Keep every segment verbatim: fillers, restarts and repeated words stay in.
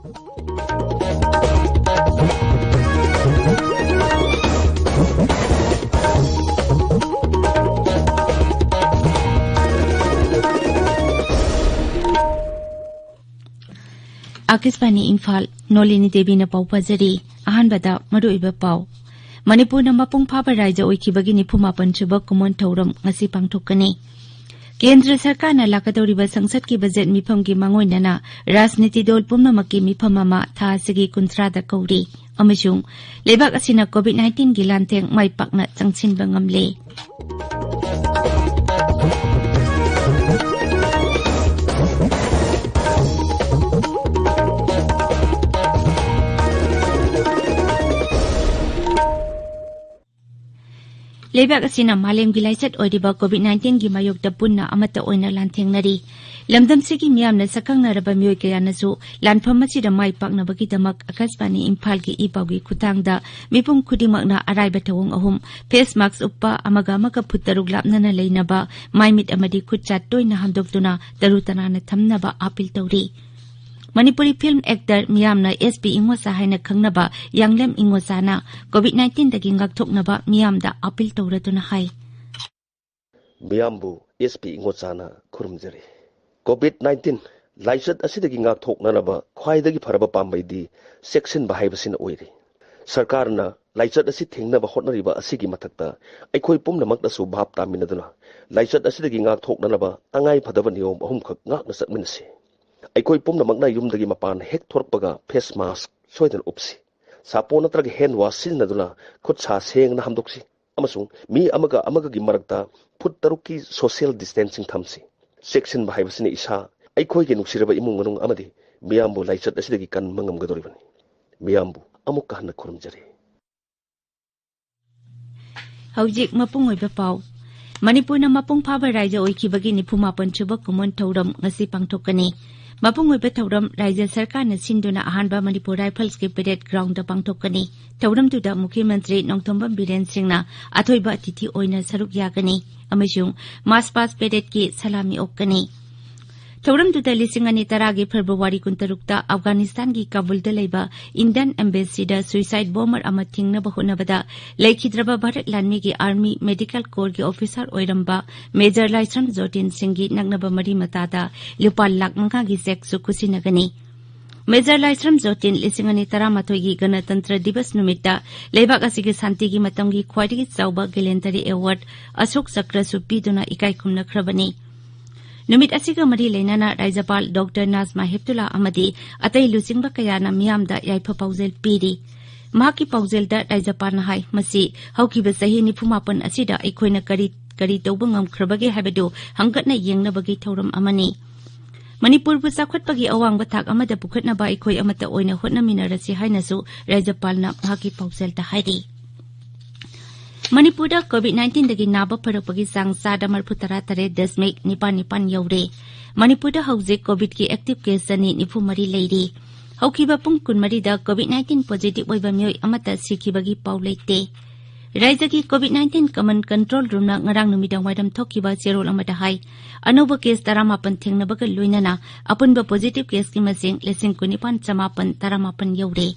ꯑꯥꯀꯥꯁꯕꯥꯅꯤ ꯏꯝꯐꯥꯜ, ꯅꯣꯂꯤꯅꯤ ꯗꯦꯕꯤꯅ ꯄꯥꯎ ꯄꯥꯖꯔꯤ꯫ ꯑꯍꯥꯟꯕꯗ ꯃꯔꯨꯑꯣꯏꯕ ꯄꯥꯎ꯫ ꯃꯅꯤꯄꯨꯔꯅ ꯃꯄꯨꯡ ꯐꯥꯕ ꯔꯥꯏꯖ꯭ꯌ ꯑꯣꯏꯈꯤꯕꯒꯤ ꯅꯤꯐꯨ ꯃꯥꯄꯟ ꯁꯨꯕ ꯀꯨꯝꯑꯣꯟ ꯊꯧꯔꯝ ꯉꯁꯤ ꯄꯥꯡꯊꯣꯛꯀꯅꯤ꯫ ꯀꯦꯟꯗ꯭ꯔ ꯁꯔꯀꯥꯔꯅ ꯂꯥꯛꯀꯗꯧꯔꯤꯕ ꯁꯪꯁꯠꯀꯤ ꯕꯖꯦꯠ ꯃꯤꯐꯝꯒꯤ ꯃꯥꯡꯑꯣꯏꯅꯅ ꯔꯥꯖꯅꯤꯇꯤ ꯗꯜ ꯄꯨꯝꯅꯃꯛꯀꯤ ꯃꯤꯐꯝ ꯑꯃ ꯊꯥ ꯑꯁꯤꯒꯤ ꯀꯨꯟꯊ꯭ꯔꯥꯗ ꯀꯧꯔꯤ꯫ ꯑꯃꯁꯨꯡ ꯂꯩꯕꯥꯛ ꯑꯁꯤꯅ ꯀꯣꯚꯤꯗ ꯅꯥꯏꯟꯇꯤꯟꯒꯤ ꯂꯥꯟꯊꯦꯡ ꯃꯥꯏ ꯄꯥꯛꯅ ꯆꯪꯁꯤꯟꯕ ꯉꯝꯂꯦ꯫ ꯂꯩꯕꯥꯛ ꯑꯁꯤꯅ ꯃꯥꯂꯦꯝꯒꯤ ꯂꯥꯏꯆꯠ ꯑꯣꯏꯔꯤꯕ ꯀꯣꯚꯤꯗ ꯅꯥꯏꯟꯇꯤꯟꯒꯤ ꯃꯥꯌꯣꯛꯇ ꯄꯨꯟꯅ ꯑꯃꯠꯇ ꯑꯣꯏꯅ ꯂꯥꯟꯊꯦꯡꯅꯔꯤ꯫ ꯂꯝꯗꯝꯁꯤꯒꯤ ꯃꯤꯌꯥꯝꯅ ꯁꯛꯈꯪꯅꯔꯕ ꯃꯤꯑꯣꯏ ꯀꯌꯥꯅꯁꯨ ꯂꯥꯟꯐꯝ ꯑꯁꯤꯗ ꯃꯥꯏ ꯄꯥꯛꯅꯕꯒꯤꯗꯃꯛ ꯑꯥꯀꯥꯁꯕꯥꯅꯤ ꯏꯝꯐꯥꯜꯒꯤ ꯏ ꯄꯥꯎꯒꯤ ꯈꯨꯠꯊꯥꯡꯗ ꯃꯤꯄꯨꯝ ꯈꯨꯗꯤꯡꯃꯛꯅ ꯑꯔꯥꯏꯕ ꯊꯧꯑꯣꯡ ꯑꯍꯨꯝ, ꯐꯦꯁ ꯃꯥꯁ꯭ꯛ ꯎꯞꯄ, ꯑꯃꯒ ꯑꯃꯒ ꯐꯨꯠ ꯇꯔꯨꯛ ꯂꯥꯞꯅꯅ ꯂꯩꯅꯕ, ꯃꯥꯏ ꯃꯤꯠ ꯑꯃꯗꯤ ꯈꯨꯠ ꯁꯥ ꯇꯣꯏꯅ ꯍꯥꯝꯗꯣꯛꯇꯨꯅ ꯇꯔꯨ ꯇꯅꯥꯟꯅ ꯊꯝꯅꯕ ꯑꯥꯄꯤꯜ ꯇꯧꯔꯤ꯫ ꯃꯅꯤꯄꯨꯔꯤ ꯐꯤꯜꯝ ꯑꯦꯛꯇꯔ ꯃꯤꯌꯥꯝꯅ ꯑꯦꯁ ꯄꯤ ꯏꯉꯣꯆꯥ ꯍꯥꯏꯅ ꯈꯪꯅꯕ ꯌꯥꯡꯂꯦꯝ ꯏꯉꯣꯆꯥꯅ ꯀꯣꯚꯤꯗ ꯅꯥꯏꯟꯇꯤꯟꯗꯒꯤ ꯉꯥꯛꯊꯣꯛꯅꯕ ꯃꯤꯌꯥꯝꯗ ꯑꯥꯄꯤꯜ ꯇꯧꯔꯗꯨꯅ ꯍꯥꯏ꯫ ꯃꯤꯌꯥꯝꯕꯨ ꯑꯦꯁ ꯄꯤ ꯏꯉꯣꯆꯥꯅ ꯈꯨꯔꯨꯝꯖꯔꯤ꯫ ꯀꯣꯚꯤꯗ ꯅꯥꯏꯟꯇꯤꯟ ꯂꯥꯏꯆꯠ ꯑꯁꯤꯗꯒꯤ ꯉꯥꯛꯊꯣꯛꯅꯅꯕ ꯈ꯭ꯋꯥꯏꯗꯒꯤ ꯐꯔꯕ ꯄꯥꯝꯕꯩꯗꯤ ꯆꯦꯛꯁꯤꯟꯕ ꯍꯥꯏꯕꯁꯤꯅ ꯑꯣꯏꯔꯤ꯫ ꯁꯔꯀꯥꯔꯅ ꯂꯥꯏꯆꯠ ꯑꯁꯤ ꯊꯤꯡꯅꯕ ꯍꯣꯠꯅꯔꯤꯕ ꯑꯁꯤꯒꯤ ꯃꯊꯛꯇ ꯑꯩꯈꯣꯏ ꯄꯨꯝꯅꯃꯛꯅꯁꯨ ꯚꯥꯞ ꯇꯥꯃꯤꯟꯅꯗꯨꯅ ꯂꯥꯏꯆꯠ ꯑꯁꯤꯗꯒꯤ ꯉꯥꯛꯊꯣꯛꯅꯅꯕ ꯇꯉꯥꯏ ꯐꯗꯕ ꯅꯤꯌꯣꯝ ꯑꯍꯨꯝꯈꯛ ꯉꯥꯛꯅ ꯆꯠꯃꯤꯟꯅꯁꯤ꯫ ꯑꯩꯈꯣꯏ ꯄꯨꯝꯅꯃꯛꯅ ꯌꯨꯝꯗꯒꯤ ꯃꯄꯥꯟ ꯍꯦꯛ ꯊꯣꯔꯛꯄꯒ ꯐꯦꯁ ꯃꯥꯁ꯭ꯛ ꯁꯣꯏꯗꯅ ꯎꯞꯁꯤ꯫ ꯁꯥꯄꯣꯟ ꯅꯠꯇ꯭ꯔꯒ ꯍꯦꯟ ꯋꯥꯁ ꯁꯤꯖꯤꯟꯅꯗꯨꯅ ꯈꯨꯠ ꯁꯥ ꯁꯦꯡꯅ ꯍꯥꯝꯗꯣꯛꯁꯤ꯫ ꯑꯃꯁꯨꯡ ꯃꯤ ꯑꯃꯒ ꯑꯃꯒꯒꯤ ꯃꯔꯛꯇ ꯐꯨꯠ ꯇꯔꯨꯛꯀꯤ ꯁꯣꯁꯤꯌꯦꯜ ꯗꯤꯁꯇꯦꯟꯁꯤꯡ ꯊꯝꯁꯤ꯫ ꯆꯦꯛꯁꯤꯟꯕ ꯍꯥꯏꯕꯁꯤꯅ ꯏꯁꯥ, ꯑꯩꯈꯣꯏꯒꯤ ꯅꯨꯡꯁꯤꯔꯕ ꯏꯃꯨꯡ ꯃꯅꯨꯡ ꯑꯃꯗꯤ ꯃꯤꯌꯥꯝꯕꯨ ꯂꯥꯏꯆꯠ ꯑꯁꯤꯗꯒꯤ ꯀꯟꯕ ꯉꯝꯒꯗꯧꯔꯤꯕꯅꯤ꯫ ꯃꯤꯌꯥꯝꯕꯨ ꯑꯃꯨꯛꯀ ꯍꯟꯅ ꯈꯨꯔꯨꯝꯖꯔꯤ꯫ ꯍꯧꯖꯤꯛ ꯃꯄꯨꯡ ꯑꯣꯏꯕ ꯄꯥꯎ꯫ ꯃꯅꯤꯄꯨꯔꯅ ꯃꯄꯨꯡ ꯐꯥꯕ ꯔꯥꯏꯖ꯭ꯌ ꯑꯣꯏꯈꯤꯕꯒꯤ ꯅꯤꯐꯨ ꯃꯥꯄꯟ ꯁꯨꯕ ꯀꯨꯝꯑꯣꯟ ꯊꯧꯔꯝ ꯉꯁꯤ ꯄꯥꯡꯊꯣꯛꯀꯅꯤ꯫ ꯃꯄꯨꯡ ꯑꯣꯏꯕ ꯊꯧꯔꯝ ꯔꯥꯏꯖ꯭ꯌ ꯁꯔꯀꯥꯔꯅ ꯁꯤꯟꯗꯨꯅ ꯑꯍꯥꯟꯕ ꯃꯅꯤꯄꯨꯔ ꯔꯥꯏꯐꯜꯁꯀꯤ ꯄꯦꯔꯦꯗ ꯒ꯭ꯔꯥꯎꯟꯗ ꯄꯥꯡꯊꯣꯛꯀꯅꯤ꯫ ꯊꯧꯔꯝꯗꯨꯗ ꯃꯨꯈ꯭ꯌ ꯃꯟꯇ꯭ꯔꯤ ꯅꯣꯡꯊꯣꯝꯕꯝ ꯕꯤꯔꯦꯟ ꯁꯤꯡꯅ ꯑꯊꯣꯏꯕ ꯑꯇꯤꯊꯤ ꯑꯣꯏꯅ ꯁꯔꯨꯛ ꯌꯥꯒꯅꯤ ꯑꯃꯁꯨꯡ ꯃꯥꯔꯆ ꯄꯥꯁ ꯄꯦꯔꯦꯗꯀꯤ ꯁꯂꯥꯃꯤ ꯑꯣꯛꯀꯅꯤ꯫ ꯊꯧꯔꯝꯗꯨꯗ ꯂꯤꯁꯤꯡ ꯑꯅꯤ ꯇꯔꯥꯒꯤ ꯐꯦꯕ꯭ꯔꯨꯋꯥꯔꯤ ꯀꯨꯟꯇꯔꯨꯛꯇ ꯑꯐꯒꯥꯅꯤꯁꯇꯥꯟꯒꯤ ꯀꯥꯕꯨꯜꯗ ꯂꯩꯕ ꯏꯟꯗꯤꯌꯟ ꯑꯦꯝꯕꯦꯁꯤꯗ ꯁꯨꯏꯁꯥꯏꯗ ꯕꯣꯝꯕꯔ ꯑꯃ ꯊꯤꯡꯅꯕ ꯍꯣꯠꯅꯕꯗ ꯂꯩꯈꯤꯗ꯭ꯔꯕ ꯚꯥꯔꯠ ꯂꯥꯟꯃꯤꯒꯤ ꯑꯥꯔꯃꯤ ꯃꯦꯗꯤꯀꯦꯜ ꯀꯣꯔꯒꯤ ꯑꯣꯐꯤꯁꯥꯔ ꯑꯣꯏꯔꯝꯕ ꯃꯦꯖꯔ ꯂꯥꯏꯁ꯭ꯔꯝ ꯖꯣꯇꯤꯟ ꯁꯤꯡꯒꯤ ꯅꯛꯅꯕ ꯃꯔꯤ ꯃꯇꯥꯗ ꯂꯨꯄꯥ ꯂꯥꯈ ꯃꯉꯥꯒꯤ ꯆꯦꯛꯁꯨ ꯈꯨꯠꯁꯤꯟꯅꯒꯅꯤ꯫ ꯃꯦꯖꯔ ꯂꯥꯏꯁ꯭ꯔꯝ ꯖꯣꯇꯤꯟ ꯂꯤꯁꯤꯡ ꯑꯅꯤ ꯇꯔꯥꯃꯥꯊꯣꯏꯒꯤ ꯒꯅꯇꯟꯇ꯭ꯔ ꯗꯤꯕꯁ ꯅꯨꯃꯤꯠꯇ ꯂꯩꯕꯥꯛ ꯑꯁꯤꯒꯤ ꯁꯥꯟꯇꯤꯒꯤ ꯃꯇꯝꯒꯤ ꯈ꯭ꯋꯥꯏꯗꯒꯤ ꯆꯥꯎꯕ ꯒꯦꯂꯦꯟꯇꯔꯤ ꯑꯦꯋꯥꯔꯗ ꯑꯁꯣꯛ ꯆꯀ꯭ꯔꯁꯨ ꯄꯤꯗꯨꯅ ꯏꯀꯥꯏ ꯈꯨꯝꯅꯈ꯭ꯔꯕꯅꯤ꯫ ꯅꯨꯃꯤꯠ ꯑꯁꯤꯒ ꯃꯔꯤ ꯂꯩꯅꯅ ꯔꯥꯖ꯭ꯌꯄꯥꯜ ꯗꯣꯛꯇꯔ ꯅꯥꯖꯃꯥ ꯍꯦꯞꯇꯨꯂꯥ ꯑꯃꯗꯤ ꯑꯇꯩ ꯂꯨꯆꯤꯡꯕ ꯀꯌꯥꯅ ꯃꯤꯌꯥꯝꯗ ꯌꯥꯏꯐ ꯄꯥꯎꯖꯦꯜ ꯄꯤꯔꯤ꯫ ꯃꯍꯥꯛꯀꯤ ꯄꯥꯎꯖꯦꯜꯗ ꯔꯥꯖ꯭ꯌꯄꯥꯜꯅ ꯍꯥꯏ, ꯃꯁꯤ ꯍꯧꯈꯤꯕ ꯆꯍꯤ ꯅꯤꯐꯨ ꯃꯥꯄꯟ ꯑꯁꯤꯗ ꯑꯩꯈꯣꯏꯅ ꯀꯔꯤ ꯀꯔꯤ ꯇꯧꯕ ꯉꯝꯈ꯭ꯔꯕꯒꯦ ꯍꯥꯏꯕꯗꯨ ꯍꯪꯒꯠꯅ ꯌꯦꯡꯅꯕꯒꯤ ꯊꯧꯔꯝ ꯑꯃꯅꯤ꯫ ꯃꯅꯤꯄꯨꯔꯕꯨ ꯆꯥꯎꯈꯠꯄꯒꯤ ꯑꯋꯥꯡꯕ ꯊꯥꯛ ꯑꯃꯗ ꯄꯨꯈꯠꯅꯕ ꯑꯩꯈꯣꯏ ꯑꯃꯠꯇ ꯑꯣꯏꯅ ꯍꯣꯠꯅꯃꯤꯟꯅꯔꯁꯤ ꯍꯥꯏꯅꯁꯨ ꯔꯥꯖ꯭ꯌꯄꯥꯜꯅ ꯃꯍꯥꯛꯀꯤ ꯄꯥꯎꯖꯦꯜꯗ ꯍꯥꯏꯔꯤ꯫ ꯃꯅꯤꯄꯨꯔꯗ ꯀꯣꯚꯤꯗ ꯅꯥꯏꯟꯇꯤꯟꯗꯒꯤ ꯅꯥꯕ ꯐꯔꯛꯄꯒꯤ ꯆꯥꯡ ꯆꯥꯗ ꯃꯔꯤꯐꯨ ꯇꯔꯥ ꯇꯔꯦꯠ ꯗꯁꯃꯤꯛ ꯅꯤꯄꯥꯟ ꯅꯤꯄꯥꯟ ꯌꯧꯔꯦ꯫ ꯃꯅꯤꯄꯨꯔꯗ ꯍꯧꯖꯤꯛ ꯀꯣꯚꯤꯗꯀꯤ ꯑꯦꯛꯇꯤꯚ ꯀꯦꯁ ꯆꯅꯤ ꯅꯤꯐꯨ ꯃꯔꯤ ꯂꯩꯔꯤ꯫ ꯍꯧꯈꯤꯕ ꯄꯨꯡ ꯀꯨꯟꯃꯔꯤꯗ ꯀꯣꯚꯤꯗ ꯅꯥꯏꯟꯇꯤꯟ ꯄꯣꯖꯤꯇꯤꯚ ꯑꯣꯏꯕ ꯃꯤꯑꯣꯏ ꯑꯃꯠꯇ ꯁꯤꯈꯤꯕꯒꯤ ꯄꯥꯎ ꯂꯩꯇꯦ꯫ ꯔꯥꯖ꯭ꯌꯒꯤ ꯀꯣꯚꯤꯗ ꯅꯥꯏꯟꯇꯤꯟ ꯀꯃꯟ ꯀꯟꯇ꯭ꯔꯣꯜ ꯔꯨꯝꯅ ꯉꯔꯥꯡ ꯅꯨꯃꯤꯗꯥꯡ ꯋꯥꯏꯔꯝ ꯊꯣꯛꯈꯤꯕ ꯆꯦꯔꯣꯜ ꯑꯃꯗ ꯍꯥꯏ, ꯑꯅꯧꯕ ꯀꯦꯁ ꯇꯔꯥꯃꯥꯄꯟ ꯊꯦꯡꯅꯕꯒ ꯂꯣꯏꯅꯅ ꯑꯄꯨꯟꯕ ꯄꯣꯖꯤꯇꯤꯚ ꯀꯦꯁꯀꯤ ꯃꯁꯤꯡ ꯂꯤꯁꯤꯡ ꯀꯨꯟꯅꯤꯄꯥꯟ ꯆꯃꯥꯄꯟ ꯇꯔꯥꯃꯥꯄꯟ ꯌꯧꯔꯦ꯫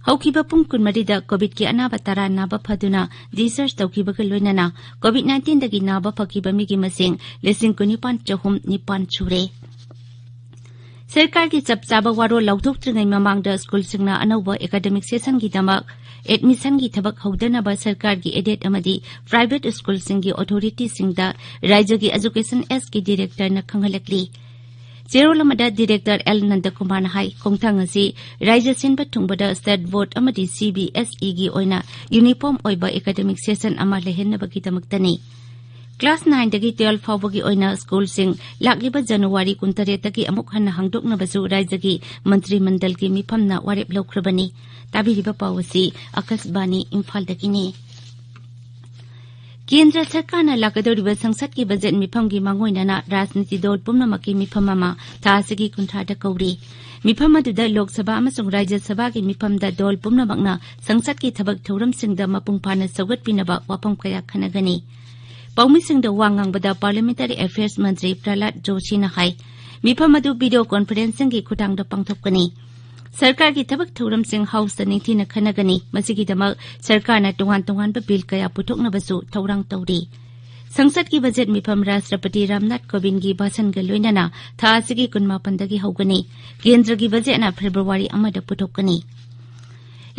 ꯍꯧꯈꯤꯕ ꯄꯨꯡ ꯀꯨꯟꯃꯔꯤꯗ ꯀꯣꯚꯤꯗꯀꯤ ꯑꯅꯥꯕ ꯇꯔꯥ ꯅꯥꯕ ꯐꯗꯨꯅ ꯗꯤꯁꯆꯥꯔꯖ ꯇꯧꯈꯤꯕꯒ ꯂꯣꯏꯅꯅ ꯀꯣꯚꯤꯗ ꯅꯥꯏꯟꯇꯤꯟꯗꯒꯤ ꯅꯥꯕ ꯐꯈꯤꯕ ꯃꯤꯒꯤ ꯃꯁꯤꯡ ꯂꯤꯁꯤꯡ ꯀꯨꯟꯅꯤꯄꯥꯟ ꯆꯍꯨꯝ ꯅꯤꯄꯥꯟ ꯁꯨꯔꯦ꯫ ꯁꯔꯀꯥꯔꯒꯤ ꯆꯞ ꯆꯥꯕ ꯋꯥꯔꯣꯜ ꯂꯥꯎꯊꯣꯛꯇ꯭ꯔꯤꯉꯩ ꯃꯃꯥꯡꯗ ꯁ꯭ꯀꯨꯜꯁꯤꯡꯅ ꯑꯅꯧꯕ ꯑꯦꯀꯥꯗꯃꯤꯛ ꯁꯦꯁꯟꯒꯤꯗꯃꯛ ꯑꯦꯗꯃꯤꯁꯟꯒꯤ ꯊꯕꯛ ꯍꯧꯗꯅꯕ ꯁꯔꯀꯥꯔꯒꯤ ꯑꯦꯗꯦꯗ ꯑꯃꯗꯤ ꯄ꯭ꯔꯥꯏꯚꯦꯠ ꯁ꯭ꯀꯨꯜꯁꯤꯡꯒꯤ ꯑꯣꯊꯣꯔꯤꯇꯤꯁꯤꯡꯗ ꯔꯥꯖ꯭ꯌꯒꯤ ꯑꯦꯖꯨꯀꯦꯁꯟ ꯑꯦꯁꯀꯤ ꯗꯤꯔꯦꯛꯇꯔꯅ ꯈꯪꯍꯜꯂꯛꯂꯤ꯫ ꯆꯦꯔꯣꯜ ꯑꯃꯗ ꯗꯤꯔꯦꯛꯇꯔ ꯑꯦꯜ ꯅꯟꯗꯀꯨꯃꯥꯔꯅ ꯍꯥꯏ, ꯈꯣꯡꯊꯥꯡ ꯑꯁꯤ ꯔꯥꯖ꯭ꯌ ꯁꯤꯟꯕ ꯊꯨꯡꯕꯗ ꯁ꯭ꯇꯦꯠ ꯕꯣꯔꯗ ꯑꯃꯗꯤ ꯁꯤꯕꯤꯑꯦꯁꯏꯒꯤ ꯑꯣꯏꯅ ꯌꯨꯅꯤꯐꯣꯔꯝ ꯑꯣꯏꯕ ꯑꯦꯀꯥꯗꯃꯤꯛ ꯁꯦꯁꯟ ꯑꯃ ꯂꯩꯍꯟꯅꯕꯒꯤꯗꯃꯛꯇꯅꯤ꯫ ꯀ꯭ꯂꯥꯁ ꯅꯥꯏꯟꯗꯒꯤ ꯇꯨꯋꯦꯜꯐ ꯐꯥꯎꯕꯒꯤ ꯑꯣꯏꯅ ꯁ꯭ꯀꯨꯜꯁꯤꯡ ꯂꯥꯛꯂꯤꯕ ꯖꯅꯋꯥꯔꯤ ꯀꯨꯟꯇꯔꯦꯠꯇꯒꯤ ꯑꯃꯨꯛ ꯍꯟꯅ ꯍꯥꯡꯗꯣꯛꯅꯕꯁꯨ ꯔꯥꯖ꯭ꯌꯒꯤ ꯃꯟꯇ꯭ꯔꯤ ꯃꯟꯗꯜꯒꯤ ꯃꯤꯐꯝꯅ ꯋꯥꯔꯦꯞ ꯂꯧꯈ꯭ꯔꯕꯅꯤ꯫ ꯇꯥꯕꯤꯔꯤꯕ ꯄꯥꯎ ꯑꯁꯤ ꯑꯀꯥꯁꯕꯥꯅꯤ ꯏꯝꯐꯥꯜꯗꯒꯤꯅꯤ꯫ ꯀꯦꯟꯗ꯭ꯔ ꯁꯔꯀꯥꯔꯅ ꯂꯥꯛꯀꯗꯧꯔꯤꯕ ꯁꯪꯁꯠꯀꯤ ꯕꯖꯦꯠ ꯃꯤꯐꯝꯒꯤ ꯃꯥꯡꯑꯣꯏꯅꯅ ꯔꯥꯖꯅꯤꯇꯤ ꯗꯣꯜ ꯄꯨꯝꯅꯃꯛꯀꯤ ꯃꯤꯐꯝ ꯑꯃ ꯊꯥ ꯑꯁꯤꯒꯤ ꯀꯨꯟꯊ꯭ꯔꯥꯗ ꯀꯧꯔꯤ꯫ ꯃꯤꯐꯝ ꯑꯗꯨꯗ ꯂꯣꯛ ꯁꯚꯥ ꯑꯃꯁꯨꯡ ꯔꯥꯖ꯭ꯌ ꯁꯚꯥꯒꯤ ꯃꯤꯐꯝꯗ ꯗꯣꯜ ꯄꯨꯝꯅꯃꯛꯅ ꯁꯪꯁꯠꯀꯤ ꯊꯕꯛ ꯊꯧꯔꯝꯁꯤꯡꯗ ꯃꯄꯨꯡ ꯐꯥꯅ ꯁꯧꯒꯠꯄꯤꯅꯕ ꯋꯥꯐꯝ ꯀꯌꯥ ꯈꯟꯅꯒꯅꯤ꯫ ꯄꯥꯎꯃꯤꯁꯤꯡꯗ ꯋꯥ ꯉꯥꯡꯕꯗ ꯄꯥꯔꯂꯤꯌꯥꯃꯦꯟꯇꯔꯤ ꯑꯦꯐꯤꯌꯔꯁ ꯃꯟꯇ꯭ꯔꯤ ꯄ꯭ꯔꯍꯂꯥꯗ ꯖꯣꯁꯤꯅ ꯍꯥꯏ, ꯃꯤꯐꯝ ꯑꯗꯨ video conferencingꯒꯤ ꯈꯨꯠꯊꯥꯡꯗ ꯄꯥꯡꯊꯣꯛꯀꯅꯤ꯫ ꯁꯔꯀꯥꯔꯒꯤ ꯊꯕꯛ ꯊꯧꯔꯝꯁꯤꯡ Houseꯇ ꯅꯤꯡꯊꯤꯅ ꯈꯟꯅꯒꯅꯤ꯫ ꯃꯁꯤꯒꯤꯗꯃꯛ ꯁꯔꯀꯥꯔꯅ ꯇꯣꯉꯥꯟ ꯇꯣꯉꯥꯟꯕ bill ꯀꯌꯥ ꯄꯨꯊꯣꯛꯅꯕꯁꯨ ꯊꯧꯔꯥꯡ ꯇꯧꯔꯤ꯫ ꯁꯪꯁꯠꯀꯤ budget ꯃꯤꯐꯝ ꯔꯥꯁꯇ꯭ꯔꯄꯇꯤ ꯔꯥꯝꯅꯥꯊ ꯀꯣꯕꯤꯟꯗꯒꯤ ꯚꯥꯁꯟꯒ ꯂꯣꯏꯅꯅ ꯊꯥ ꯑꯁꯤꯒꯤ ꯀꯨꯟꯃꯥꯄꯟꯗꯒꯤ ꯍꯧꯒꯅꯤ꯫ ꯀꯦꯟꯗ꯭ꯔꯒꯤ budgetꯅ February ꯑꯃꯗ ꯄꯨꯊꯣꯛꯀꯅꯤ꯫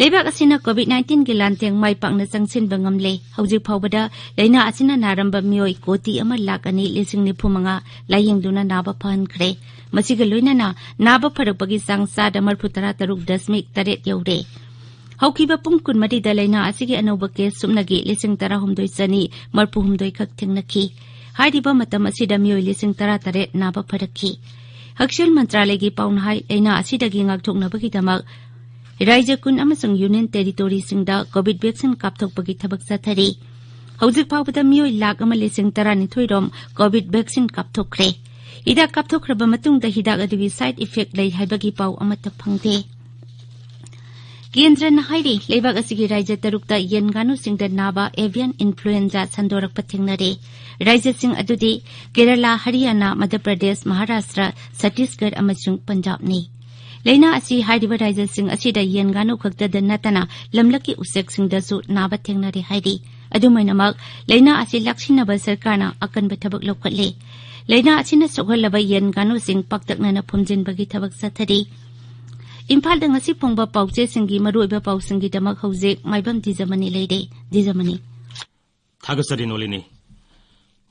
ꯂꯩꯕꯥꯛ ꯑꯁꯤꯅ COVID nineteenꯒꯤ ꯂꯥꯟꯊꯦꯡ ꯃꯥꯏ ꯄꯥꯛꯅ ꯆꯪꯁꯤꯟꯕ ꯉꯝꯂꯦ꯫ ꯍꯧꯖꯤꯛ ꯐꯥꯎꯕꯗ ꯂꯥꯏꯅꯥ ꯑꯁꯤꯅ ꯅꯥꯔꯝꯕ ꯃꯤꯑꯣꯏ ꯀꯣꯇꯤ ꯑꯃ ꯂꯥꯈ ꯑꯅꯤ ꯂꯤꯁꯤꯡ ꯅꯤꯐꯨ ꯃꯉꯥ ꯂꯥꯌꯦꯡꯗꯨꯅ ꯅꯥꯕ ꯐꯍꯟꯈ꯭ꯔꯦ꯫ ꯃꯁꯤꯒ ꯂꯣꯏꯅꯅ ꯅꯥꯕ ꯐꯔꯛꯄꯒꯤ ꯆꯥꯡ ꯆꯥꯗ ꯃꯔꯤꯐꯨ ꯇꯔꯥ ꯇꯔꯨꯛ ꯗꯁꯃꯤꯛ ꯇꯔꯦꯠ ꯌꯧꯔꯦ꯫ ꯍꯧꯈꯤꯕ ꯄꯨꯡ ꯀꯨꯟꯃꯔꯤꯗ ꯂꯥꯏꯅꯥ ꯑꯁꯤꯒꯤ ꯑꯅꯧꯕ case ꯁꯨꯞꯅꯒꯤ ꯂꯤꯁꯤꯡ ꯇꯔꯥꯍꯨꯝꯗꯣꯏ ꯆꯅꯤ ꯃꯔꯤꯐꯨꯍꯨꯝꯗꯣꯏ ꯈꯛ ꯊꯦꯡꯅꯈꯤ꯫ ꯍꯥꯏꯔꯤꯕ ꯃꯇꯝ ꯑꯁꯤꯗ ꯃꯤꯑꯣꯏ ꯂꯤꯁꯤꯡ ꯇꯔꯥ ꯇꯔꯦꯠ ꯅꯥꯕ ꯐꯔꯛꯈꯤ꯫ ꯍꯛꯁꯦꯜ ꯃꯟꯇ꯭ꯔꯥꯂꯌꯒꯤ ꯄꯥꯎꯅ ꯍꯥꯏ, ꯂꯥꯏꯅꯥ ꯑꯁꯤꯗꯒꯤ ꯉꯥꯛꯊꯣꯛꯅꯕꯒꯤꯗꯃꯛ ꯔꯥꯖ꯭ꯌ ꯀꯨꯟ ꯑꯃꯁꯨꯡ Union Territoryꯁꯤꯡꯗ COVID vaccine ꯀꯥꯞꯊꯣꯛꯄꯒꯤ ꯊꯕꯛ ꯆꯠꯊꯔꯤ꯫ ꯍꯧꯖꯤꯛ ꯐꯥꯎꯕꯗ ꯃꯤꯑꯣꯏ ꯂꯥꯈ ꯑꯃ ꯂꯤꯁꯤꯡ ꯇꯔꯥꯅꯤꯊꯣꯏ ꯔꯣꯝ COVID vaccine ꯀꯥꯞꯊꯣꯛꯈ꯭ꯔꯦ꯫ ꯍꯤꯗꯥꯛ ꯀꯥꯞꯊꯣꯛꯈ꯭ꯔꯕ ꯃꯇꯨꯡꯗ ꯍꯤꯗꯥꯛ ꯑꯗꯨꯒꯤ side effect ꯂꯩ ꯍꯥꯏꯕꯒꯤ ꯄꯥꯎ ꯑꯃꯠꯇ ꯐꯪꯗꯦ꯫ ꯀꯦꯟꯗ꯭ꯔꯅ ꯍꯥꯏꯔꯤ, ꯂꯩꯕꯥꯛ ꯑꯁꯤꯒꯤ ꯔꯥꯖ꯭ꯌ ꯇꯔꯨꯛꯇ ꯌꯦꯟ ꯉꯥꯅꯨꯁꯤꯡꯗ ꯅꯥꯕ avian influenza ꯁꯟꯗꯣꯔꯛꯄ ꯊꯦꯡꯅꯔꯦ꯫ ꯔꯥꯖ꯭ꯌꯁꯤꯡ ꯑꯗꯨꯗꯤ ꯀꯦꯔꯂꯥ, ꯍꯔꯤꯌꯥꯅꯥ, ꯃꯙ꯭ꯌ ꯄ꯭ꯔꯗꯦꯁ, ꯃꯍꯥꯔꯥꯁꯇ꯭ꯔ, ꯆꯇꯤꯁꯒꯔ ꯑꯃꯁꯨꯡ ꯄꯟꯖꯥꯕꯅꯤ꯫ ꯂꯥꯏꯅꯥ ꯑꯁꯤ ꯍꯥꯏꯔꯤꯕ ꯔꯥꯖ꯭ꯌꯁꯤꯡ ꯑꯁꯤꯗ ꯌꯦꯟ ꯉꯥꯅꯨ ꯈꯛꯇꯗ ꯅꯠꯇꯅ ꯂꯝꯂꯛꯀꯤ ꯎꯆꯦꯛꯁꯤꯡꯗꯁꯨ ꯅꯥꯕ ꯊꯦꯡꯅꯔꯦ ꯍꯥꯏꯔꯤ꯫ ꯑꯗꯨꯃꯥꯏꯅꯃꯛ, ꯂꯥꯏꯅꯥ ꯑꯁꯤ ꯂꯥꯛꯁꯤꯟꯅꯕ ꯁꯔꯀꯥꯔꯅ ꯑꯀꯟꯕ ꯊꯕꯛ ꯂꯧꯈꯠꯂꯦ꯫ ꯂꯥꯏꯅꯥ ꯑꯁꯤꯅ ꯁꯣꯛꯍꯜꯂꯕ ꯌꯦꯟ ꯉꯥꯅꯨꯁꯤꯡ ꯄꯥꯛꯇꯛꯅꯅ ꯐꯨꯝꯖꯤꯟꯕꯒꯤ ꯊꯕꯛ ꯆꯠꯊꯔꯤ꯫ ꯏꯝꯐꯥꯜꯗ ꯉꯁꯤ ꯐꯣꯡꯕ ꯄꯥꯎꯆꯦꯁꯤꯡꯒꯤ ꯃꯔꯨꯑꯣꯏꯕ ꯄꯥꯎꯁꯤꯡꯒꯤꯗꯃꯛ ꯍꯧꯖꯤꯛ ꯃꯥꯏꯕꯝ ꯗꯤꯖꯃꯅꯤ ꯂꯩꯔꯦ꯫ ꯗꯤꯖꯃꯅꯤ꯫ ꯊꯥꯒꯠꯆꯔꯤ ꯅꯣꯂꯤꯅꯤ꯫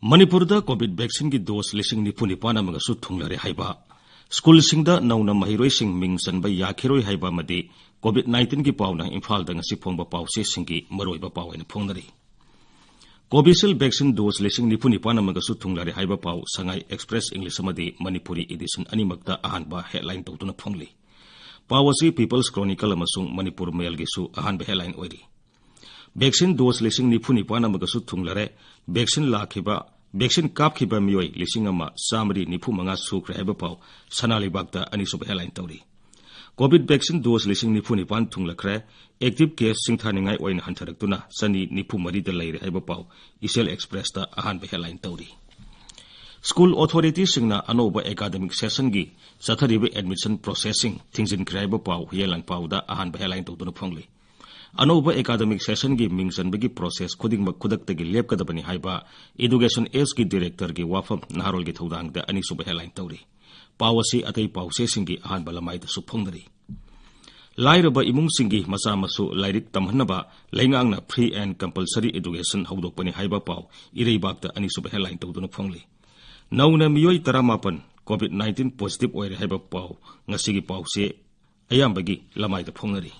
ꯃꯅꯤꯄꯨꯔꯗ COVID vaccineꯒꯤ dose ꯂꯤꯁꯤꯡ ꯅꯤꯐꯨ ꯅꯤꯄꯥꯟ ꯑꯃꯒꯁꯨ ꯊꯨꯡꯂꯔꯦ ꯍꯥꯏꯕ, ꯁ꯭ꯀꯨꯜꯁꯤꯡꯗ ꯅꯧꯅ ꯃꯍꯩꯔꯣꯏꯁꯤꯡ ꯃꯤꯡ ꯆꯟꯕ ꯌꯥꯈꯤꯔꯣꯏ ꯍꯥꯏꯕ ꯑꯃꯗꯤ COVID nineteenꯒꯤ ꯄꯥꯎꯅ ꯏꯝꯐꯥꯜꯗ ꯉꯁꯤ ꯐꯣꯡꯕ ꯄꯥꯎꯆꯦꯁꯤꯡꯒꯤ ꯃꯔꯨꯑꯣꯏꯕ ꯄꯥꯎ ꯑꯣꯏꯅ ꯐꯣꯡꯅꯔꯤ꯫ Covishield vaccine dose ꯂꯤꯁꯤꯡ ꯅꯤꯐꯨ ꯅꯤꯄꯥꯟ ꯑꯃꯒꯁꯨ ꯊꯨꯡꯂꯔꯦ ꯍꯥꯏꯕ ꯄꯥꯎ ꯁꯉꯥꯏ Express English ꯑꯃꯗꯤ ꯃꯅꯤꯄꯨꯔꯤ edition ꯑꯅꯤꯃꯛꯇ ꯑꯍꯥꯟꯕ headline ꯇꯧꯗꯨꯅ ꯐꯣꯡꯂꯤ꯫ ꯄꯥꯎ ꯑꯁꯤ People's Chronicle ꯑꯃꯁꯨꯡ ꯃꯅꯤꯄꯨꯔ ꯃꯦꯜꯒꯤꯁꯨ ꯑꯍꯥꯟꯕ headline ꯑꯣꯏꯔꯤ꯫ Vaccine dose ꯂꯤꯁꯤꯡ ꯅꯤꯐꯨ ꯅꯤꯄꯥꯟ ꯑꯃꯒꯁꯨ ꯊꯨꯡꯂꯔꯦ꯫ Vaccine ꯂꯥꯛꯈꯤꯕ, vaccine ꯀꯥꯞꯈꯤꯕ ꯃꯤꯑꯣꯏ ꯂꯤꯁꯤꯡ ꯑꯃ ꯆꯥꯃꯔꯤ ꯅꯤꯐꯨ ꯃꯉꯥ ꯁꯨꯈ꯭ꯔꯦ ꯍꯥꯏꯕ ꯄꯥꯎ ꯁꯅꯥ ꯂꯩꯕꯥꯛꯇ ꯑꯅꯤꯁꯨꯕ headline ꯇꯧꯔꯤ꯫ COVID vaccine dose ꯂꯤꯁꯤꯡ ꯅꯤꯐꯨ ꯅꯤꯄꯥꯟ ꯊꯨꯡꯂꯈ꯭ꯔꯦ꯫ Active case ꯁꯤꯡꯊꯥꯅꯤꯡꯉꯥꯏ ꯑꯣꯏꯅ ꯍꯟꯊꯔꯛꯇꯨꯅ ꯆꯅꯤ ꯅꯤꯐꯨ ꯃꯔꯤꯗ ꯂꯩꯔꯦ ꯍꯥꯏꯕ ꯄꯥꯎ ꯏꯆꯦꯜ Expressꯇ ꯑꯍꯥꯟꯕ headline ꯇꯧꯔꯤ꯫ ꯁ꯭ꯀꯨꯜ ꯑꯣꯊꯣꯔꯤꯇꯤꯁꯤꯡꯅ ꯑꯅꯧꯕ ꯑꯦꯀꯥꯗꯃꯤꯛ ꯁꯦꯁꯟꯒꯤ ꯆꯠꯊꯔꯤꯕ ꯑꯦꯗꯃꯤꯁꯟ ꯄ꯭ꯔꯣꯁꯦꯁꯁꯤꯡ ꯊꯤꯡꯖꯤꯟꯈ꯭ꯔꯦ ꯍꯥꯏꯕ ꯄꯥꯎ ꯍꯨꯏꯌꯦꯟ ꯂꯥꯟꯄꯥꯎꯗ ꯑꯍꯥꯟꯕ ꯍꯦꯗꯂꯥꯏꯟ ꯇꯧꯗꯨꯅ ꯐꯣꯡꯂꯤ꯫ ꯑꯅꯧꯕ ꯑꯦꯀꯥꯗꯃꯤꯛ ꯁꯦꯁꯟꯒꯤ ꯃꯤꯡ ꯆꯟꯕꯒꯤ ꯄ꯭ꯔꯣꯁꯦꯁ ꯈꯨꯗꯤꯡꯃꯛ ꯈꯨꯗꯛꯇꯒꯤ ꯂꯦꯞꯀꯗꯕꯅꯤ ꯍꯥꯏꯕ ꯏꯗꯨꯀꯦꯁꯟ ꯑꯦꯖꯀꯤ ꯗꯤꯔꯦꯛꯇꯔꯒꯤ ꯋꯥꯐꯝ ꯅꯍꯥꯔꯣꯜꯒꯤ ꯊꯧꯗꯥꯡꯗ ꯑꯅꯤꯁꯨꯕ ꯍꯦꯗꯂꯥꯏꯟ ꯇꯧꯔꯤ꯫ ꯄꯥꯎ ꯑꯁꯤ ꯑꯇꯩ ꯄꯥꯎꯆꯦꯁꯤꯡꯒꯤ ꯑꯍꯥꯟꯕ ꯂꯃꯥꯏꯗꯁꯨ ꯐꯣꯡꯅꯔꯤ꯫ ꯂꯥꯏꯔꯕ ꯏꯃꯨꯡꯁꯤꯡꯒꯤ ꯃꯆꯥ ꯃꯁꯨ ꯂꯥꯏꯔꯤꯛ ꯇꯝꯍꯟꯅꯕ ꯂꯩꯉꯥꯛꯅ free and compulsory education ꯍꯧꯗꯣꯛꯄꯅꯤ ꯍꯥꯏꯕ ꯄꯥꯎ ꯏꯔꯩꯕꯥꯛꯇ ꯑꯅꯤꯁꯨꯕ ꯍꯦꯗꯂꯥꯏꯟ ꯇꯧꯗꯨꯅ ꯐꯣꯡꯂꯤ꯫ ꯅꯧꯅ ꯃꯤꯑꯣꯏ ꯇꯔꯥꯃꯥꯄꯟ COVID nineteen positive ꯑꯣꯏꯔꯦ ꯍꯥꯏꯕ ꯄꯥꯎ ꯉꯁꯤꯒꯤ ꯄꯥꯎꯆꯦ ꯑꯌꯥꯝꯕꯒꯤ ꯂꯃꯥꯏꯗ ꯐꯣꯡꯅꯔꯤ꯫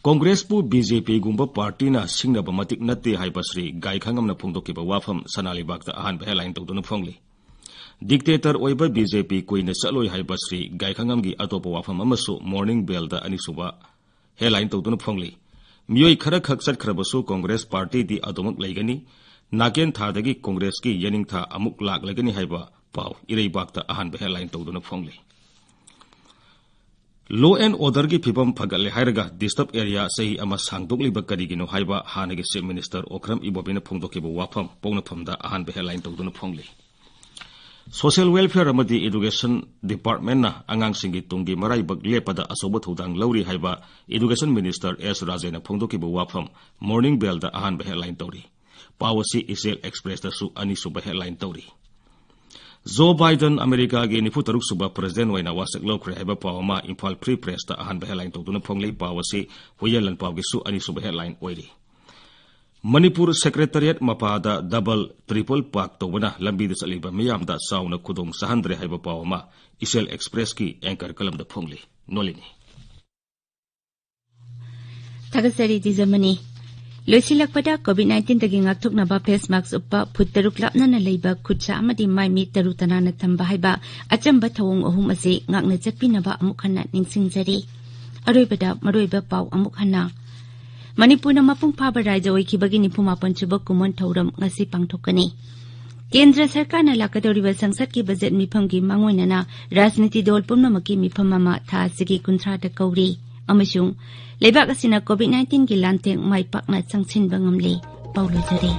ꯀꯣꯡꯒ꯭ꯔꯦꯁꯄꯨ BJPꯒꯨꯝꯕ ꯄꯥꯔꯇꯤꯅ ꯁꯤꯡꯅꯕ ꯃꯇꯤꯛ ꯅꯠꯇꯦ ꯍꯥꯏꯕ ꯁ꯭ꯔꯤ ꯒꯥꯏꯈꯉꯝꯅ ꯐꯣꯡꯗꯣꯛꯈꯤꯕ ꯋꯥꯐꯝ ꯁꯅꯥ ꯂꯩꯕꯥꯛꯇ ꯑꯍꯥꯟꯕ ꯍꯦꯗꯂꯥꯏꯟ ꯇꯧꯗꯨꯅ ꯐꯣꯡꯂꯤ꯫ Dictator ꯑꯣꯏꯕ BJP ꯀꯨꯏꯅ ꯆꯠꯂꯣꯏ ꯍꯥꯏꯕ ꯁ꯭ꯔꯤ ꯒꯥꯏꯈꯉꯝꯒꯤ ꯑꯇꯣꯞꯄ ꯋꯥꯐꯝ ꯑꯃꯁꯨ Morning Bellꯗ ꯑꯅꯤꯁꯨꯕ ꯍꯦꯗꯂꯥꯏꯟ ꯇꯧꯗꯨꯅ ꯐꯣꯡꯂꯤ꯫ ꯃꯤꯑꯣꯏ ꯈꯔꯈꯛ ꯆꯠꯈ꯭ꯔꯕꯁꯨ ꯀꯣꯡꯒ꯭ꯔꯦꯁ ꯄꯥꯔꯇꯤꯗꯤ ꯑꯗꯨꯃꯛ ꯂꯩꯒꯅꯤ꯫ ꯅꯥꯀꯦꯟ ꯊꯥꯗꯒꯤ ꯀꯣꯡꯒ꯭ꯔꯦꯁꯀꯤ ꯌꯦꯅꯤꯡꯊꯥ ꯑꯃꯨꯛ ꯂꯥꯛꯂꯒꯅꯤ ꯍꯥꯏꯕ ꯄꯥꯎ ꯏꯔꯩꯕꯥꯛꯇ ꯑꯍꯥꯟꯕ ꯍꯦꯗꯂꯥꯏꯟ ꯇꯧꯗꯨꯅ ꯐꯣꯡꯂꯤ꯫ Law and orderꯒꯤ ꯐꯤꯕꯝ ꯐꯒꯠꯂꯦ ꯍꯥꯏꯔꯒ disturb area ꯆꯍꯤ ꯑꯃ ꯁꯥꯡꯗꯣꯛꯂꯤꯕ ꯀꯔꯤꯒꯤꯅꯣ ꯍꯥꯏꯕ ꯍꯥꯟꯅꯒꯤ Chief Minister ꯑꯣꯀ꯭ꯔꯝ ꯏꯕꯣꯕꯤꯅ ꯐꯣꯡꯗꯣꯛꯈꯤꯕ ꯋꯥꯐꯝ ꯄꯣꯛꯅꯐꯝꯗ ꯑꯍꯥꯟꯕ ꯍꯦꯗꯂꯥꯏꯟ ꯇꯧꯗꯨꯅ ꯐꯣꯡꯂꯤ꯫ Social Welfare ꯑꯃꯗꯤ Education Departmentꯅ ꯑꯉꯥꯡꯁꯤꯡꯒꯤ ꯇꯨꯡꯒꯤ ꯃꯔꯥꯏꯕꯛ ꯂꯦꯞꯄꯗ ꯑꯆꯧꯕ ꯊꯧꯗꯥꯡ ꯂꯧꯔꯤ ꯍꯥꯏꯕ Education Minister ꯑꯦꯁ ꯔꯥꯖꯦꯅ ꯐꯣꯡꯗꯣꯛꯈꯤꯕ ꯋꯥꯐꯝ Morning Bellꯗ ꯑꯍꯥꯟꯕ ꯍꯦꯗꯂꯥꯏꯟ ꯇꯧꯔꯤ꯫ ꯄꯥꯎ ꯑꯁꯤ ꯏꯆꯦꯜ ꯑꯦꯛꯁꯄ꯭ꯔꯦꯁꯇꯁꯨ ꯑꯅꯤꯁꯨꯕ ꯍꯦꯗꯂꯥꯏꯟ ꯇꯧꯔꯤ꯫ ꯖꯣ ꯕꯥꯏꯗꯟ ꯑꯃꯦꯔꯤꯀꯥꯒꯤ ꯅꯤꯐꯨ ꯇꯔꯨꯛ ꯁꯨꯕ ꯄ꯭ꯔꯦꯁꯤꯗꯦꯟ ꯑꯣꯏꯅ ꯋꯥꯁꯛ ꯂꯧꯈ꯭ꯔꯦ ꯍꯥꯏꯕ ꯄꯥꯎ ꯑꯃ ꯏꯝꯐꯥꯜ Free Pressꯇ ꯑꯍꯥꯟꯕ ꯍꯦꯗꯂꯥꯏꯟ ꯇꯧꯗꯨꯅ ꯐꯣꯡꯂꯤ꯫ ꯄꯥꯎ ꯑꯁꯤ ꯍꯨꯏꯌꯦꯟ ꯂꯥꯟꯄꯥꯎꯒꯤꯁꯨ ꯑꯅꯤꯁꯨꯕ ꯍꯦꯗꯂꯥꯏꯟ ꯑꯣꯏꯔꯤ꯫ ꯃꯅꯤꯄꯨꯔ ꯁꯦꯀ꯭ꯔꯦꯇꯔꯤꯌꯦꯠ ꯃꯄꯥꯗ double triple park ꯇꯧꯕꯅ ꯂꯝꯕꯤꯗ ꯆꯠꯂꯤꯕ ꯃꯤꯌꯥꯝꯗ ꯆꯥꯎꯅ ꯈꯨꯗꯣꯡ ꯆꯥꯍꯟꯗ꯭ꯔꯦ ꯍꯥꯏꯕ ꯄꯥꯎ ꯑꯃ ꯏꯆꯦꯜ ꯑꯦꯛꯁꯄ꯭ꯔꯦꯁꯀꯤ ꯑꯦꯡꯀꯔ ꯀꯂꯝꯗ ꯐꯣꯡꯂꯤ꯫ ꯅꯣꯂꯤꯅꯤ꯫ ꯊꯥꯒꯠꯆꯔꯤ ꯇꯤꯖꯃꯅꯤ꯫ ꯂꯣꯏꯁꯤꯜꯂꯛꯄꯗ COVID nineteenꯗꯒꯤ ꯉꯥꯛꯊꯣꯛꯅꯕ face mask ꯎꯞꯄ, ꯐꯨꯠ ꯇꯔꯨꯛ ꯂꯥꯞꯅꯅ ꯂꯩꯕ, ꯈꯨꯠꯁꯥ ꯑꯃꯗꯤ ꯃꯥꯏ ꯃꯤꯠ ꯇꯔꯨ ꯇꯅꯥꯟꯅ ꯊꯝꯕ ꯍꯥꯏꯕ ꯑꯆꯝꯕ ꯊꯧꯑꯣꯡ ꯑꯍꯨꯝ ꯑꯁꯤ ꯉꯥꯛꯅ ꯆꯠꯄꯤꯅꯕ ꯑꯃꯨꯛ ꯍꯟꯅ ꯅꯤꯡꯁꯤꯡꯖꯔꯤ꯫ ꯑꯔꯣꯏꯕꯗ ꯃꯔꯨꯑꯣꯏꯕ ꯄꯥꯎ ꯑꯃꯨꯛ ꯍꯟꯅ꯫ ꯃꯅꯤꯄꯨꯔꯅ ꯃꯄꯨꯡ ꯐꯥꯕ ꯔꯥꯏꯖ꯭ꯌ ꯑꯣꯏꯈꯤꯕꯒꯤ ꯅꯤꯐꯨ ꯃꯥꯄꯟ ꯁꯨꯕ ꯀꯨꯝꯑꯣꯟ ꯊꯧꯔꯝ ꯉꯁꯤ ꯄꯥꯡꯊꯣꯛꯀꯅꯤ꯫ ꯀꯦꯟꯗ꯭ꯔ ꯁꯔꯀꯥꯔꯅ ꯂꯥꯛꯀꯗꯧꯔꯤꯕ ꯁꯪꯁꯠꯀꯤ ꯕꯖꯦꯠ ꯃꯤꯐꯝꯒꯤ ꯃꯥꯡꯑꯣꯏꯅꯅ ꯔꯥꯖꯅꯤꯇꯤ ꯗꯣꯜ ꯄꯨꯝꯅꯃꯛꯀꯤ ꯃꯤꯐꯝ ꯑꯃ ꯊꯥ ꯑꯁꯤꯒꯤ ꯀꯨꯟꯊ꯭ꯔꯥꯗ ꯀꯧꯔꯤ ꯑꯃꯁꯨꯡ ꯂꯩꯕꯥꯛ ꯑꯁꯤꯅ COVID nineteenꯒꯤ ꯂꯥꯟꯊꯦꯡ ꯃꯥꯏ ꯄꯥꯛꯅ ꯆꯪꯁꯤꯟꯕ ꯉꯝꯂꯦ꯫ ꯄꯥꯎ ꯂꯣꯏꯖꯔꯦ꯫